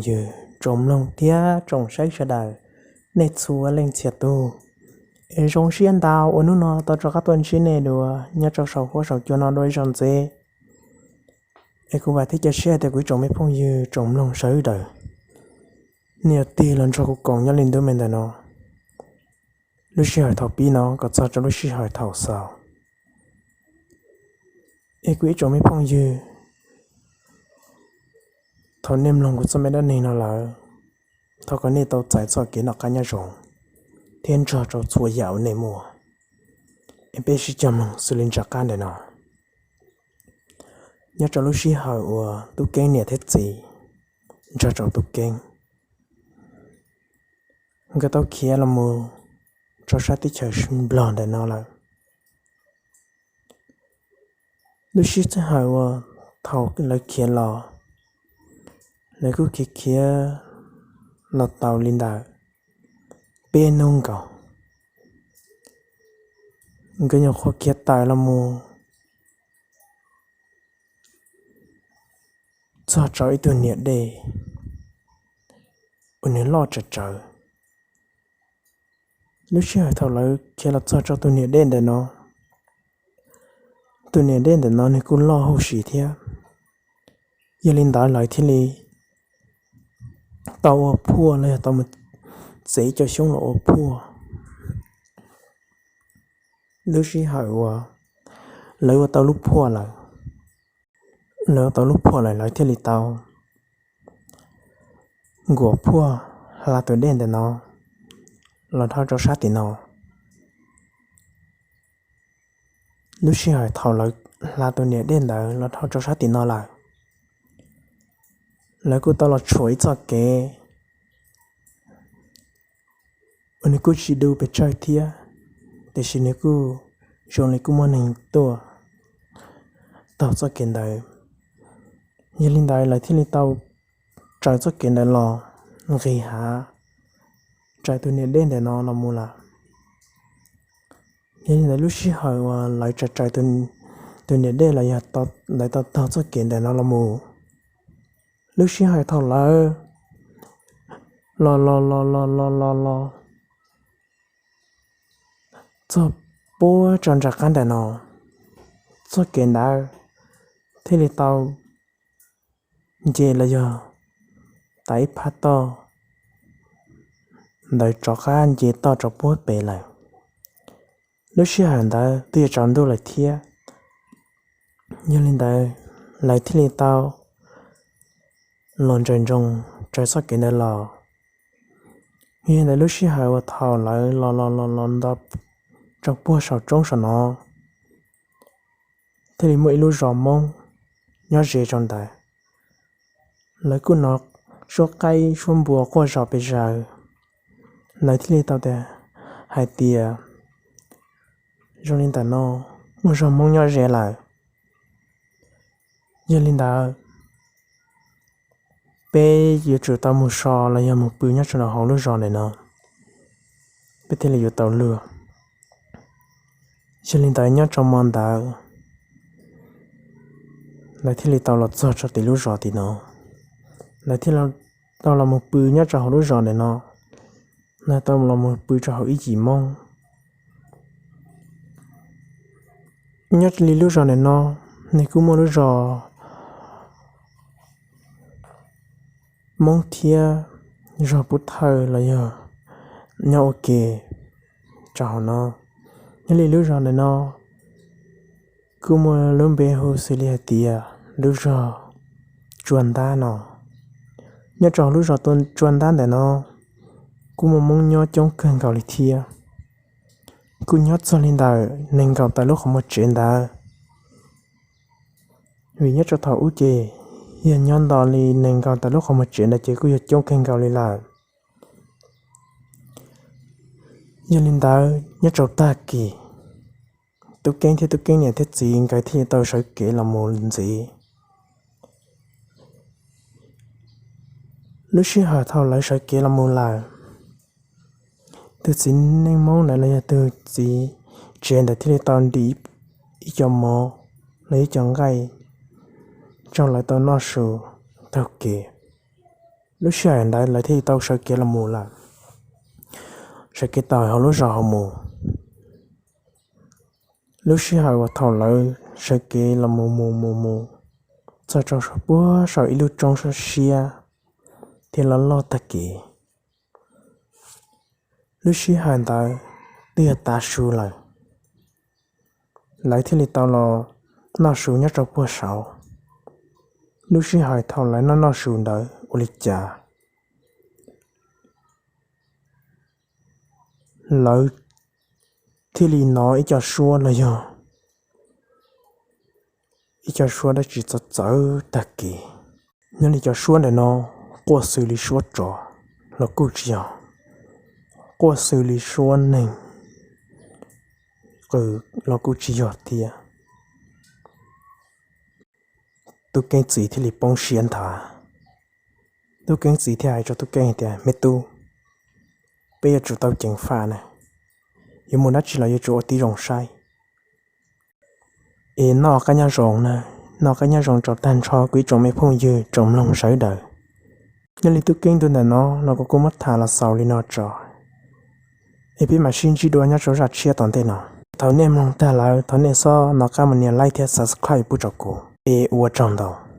Ywg tsoom mloog thiab tsoom saib sawv daws, nej txhua leej txhia tus, es zoo siab ntau uas hnub no tau rov qab tuaj ntsib nej dua nyob rau saum huab saum cua no dua ib zaug ntxiv. Es kuv vam thiab cia siab tias kuv ib tsoom me phooj ywg tsoom mloog sawv daws, nej yuav tig los nrog kuv koom nyob li ntu me ntawm no, lub sij hawm thaum pib no kom txog rau lub sij hawm thaum xaus. Es kuv ib tsoom me phooj ywg, thaum nej mloog kuv txoj me dab neeg no lawm, thov kom nej tau txais txoj kev noj qab nyob zoo thiab nrog rau txhua yam uas nej muaj. Es peb sib cog mloog xws li nram qab ntawm no. Nyob rau lub sij hawm uas Tub Keeb niam thiab txiv nrog rau Tub Keeb, nkawd tau khiav los mus rau sab teb chaws Nplog ntawm no lawm. Lub sij hawm uas thaum lawv khiav los, lawv kuj khiav khiav los tau li ntawm peb hnub nkaus. Nkawd nyuam qhuav khiav tawm los mus txog rau ib tug niam dej uas nws loj tsawv tsawv. Lub sij hawm thaum lawv khiav los txog rau tus niam dej ntawm no, tus niam dej ntawm no nws kuj loj huv si thiab. Yog li ntawd lawv thiaj li tau ua phuaj los yog tau mus txev cov xyoob los ua phuaj. Lub sij hawm uas lawv ua tau lub phuaj lawm, lawv ua tau lub phuaj lawm lawv thiaj li tau nkuas phuaj hla tus dej ntawm no los dhau rau sab tim no. Lub sij hawm thaum lawv hla tus niam dej ntawd los dhau rau sab tim no lawm, lawv kuj tau los tshuam ib txoj kev uas nws kuj tsis dub pes tsawg thiab, tiam sis nws kuj zoo li kuj muaj neeg tuaj taug txoj kev ntawd. Yog li ntawd lawv thiaj li tau raws txoj kev ntawd los nqis hav, raws tus niam dej ntawm no los mus lawm. Yog li ntawd lub sij hawm uas lawv raws raws tus niam dej los yog lawv tau taug txoj kev ntawm no los mus, lub sij hawm thaum lawv los los los los los los los txog puag rau nram qab ntawm no, txoj kev ntawd thiaj li tau nce los yog tas ib phab toj ntawd rov qab nce toj rau puag pem lawm. Lub sij hawm ntawd twb yuav tsaus ntuj lawm thiab. Yog li ntawd lawv thiaj li tau los ntsawm ntsoov raws txoj kev ntawd los. Yog li ntawd lub sij hawm uas thaum lawv los los los los nto rau puag saum roob saum no, thiaj li muaj ib lub zos Hmoob nyob ze rau ntawd. Lawv kuj hnov suab qaib suab npua quaj zom pes zaws, lawv thiaj li tau tias, hais tias zoo li ntawm no muaj zos Hmoob nyob ze lawm. Yog li ntawd, peb yuav tsum tau mus so los yog mus pw nyob rau hauv lub zos ntawm no, peb thiaj li yuav tau luag. Yog li ntawd nyob rau hmo ntawd, lawv thiaj li tau los txog rau tim lub zos tim no. Lawv thiaj tau los mus pw nyob rau hauv lub zos ntawm no. Lawv tau los mus pw rau hauv ib yim Hmoob. Nyob li lub zos ntawm no, nws kuj muaj lub zos Hmoob thiab zos Pub Thawj los yog nyob ua ke rau hauv no. Nyob li lub zos ntawm no kuj muaj lub npe hu xws li hais tias lub zos Tsua Ntab no. Nyob rau hauv lub zos Tsua Ntab ntawm no kuj muaj Hmoob nyob coob kawg nkaus li thiab. Kuj nyob txog li ntawm nees nkaum tawm lub qhov muag tsev ntawd. Vim nyob rau thaum ub ces yog nyob nto li nees nkaum tawm lub qhov muag tsev ntawd ces kuj yog coob kawg nkaus li lawm. Yog li ntawd nyob rau tag kis, Tub Keeb thiab Tub Keeb niam thiab txiv nkawd thiaj li tau sawv kev los mus ntxiv. Lub sij hawm thaum lawv sawv kev los mus lawm, tus txiv neej Hmoob ntawd los yog tus txiv tsev ntawd thiaj li tau ntim ib co mov los ib co nqaij rau lawv tau noj su taug kev. Lub sij hawm ntawd lawv thiaj li tau sawv kev los mus lawm, sawv kev tawm hauv lub zos hauv mus. Lub sij hawm uas thaum lawv sawv kev los mus mus mus mus txog rau puag saum ib lub roob siab siab thiab loj loj tag kev. Lub sij hawm ntawd twb yog tav su lawm, lawv thiaj li tau los noj su nyob rau puag saud. Lub sij hawm thaum lawv noj noj su ntawd ua li cas lawv thiaj li hnov ib co suab los yog ib co suab dab tsi txawv txawv tag kev. Nyob li cov suab ntawm no quaj xws li suab tsov los kuj tsis yog, quaj xws li suab neeg qw los kuj tsis yog thiab. Tub Keeb txiv thiaj li poob siab nthav. Tub Keeb txiv thiaj hais rau Tub Keeb hais tias, Me tub, peb yuav tsum tau ceev faj na, yuav mus dab tsi los yuav tsum ua tib zoo saib. Es noj qab nyob zoo na, noj qab nyob zoo rau tag nrho kuv ib tsoom me phooj ywg tsoom mloog sawv daws. Nyob li Tub Keeb ntu ntawm no los kuv kuj muab tham los xaus li no tso, es peb mam sib ntsib dua nyob rau zaj tshiab tom ntej no. Thaum nej mloog tag lawm thov nej xob nov qab mus nias like thiab subscribe pub rau kuv, es ua tsaug ntau.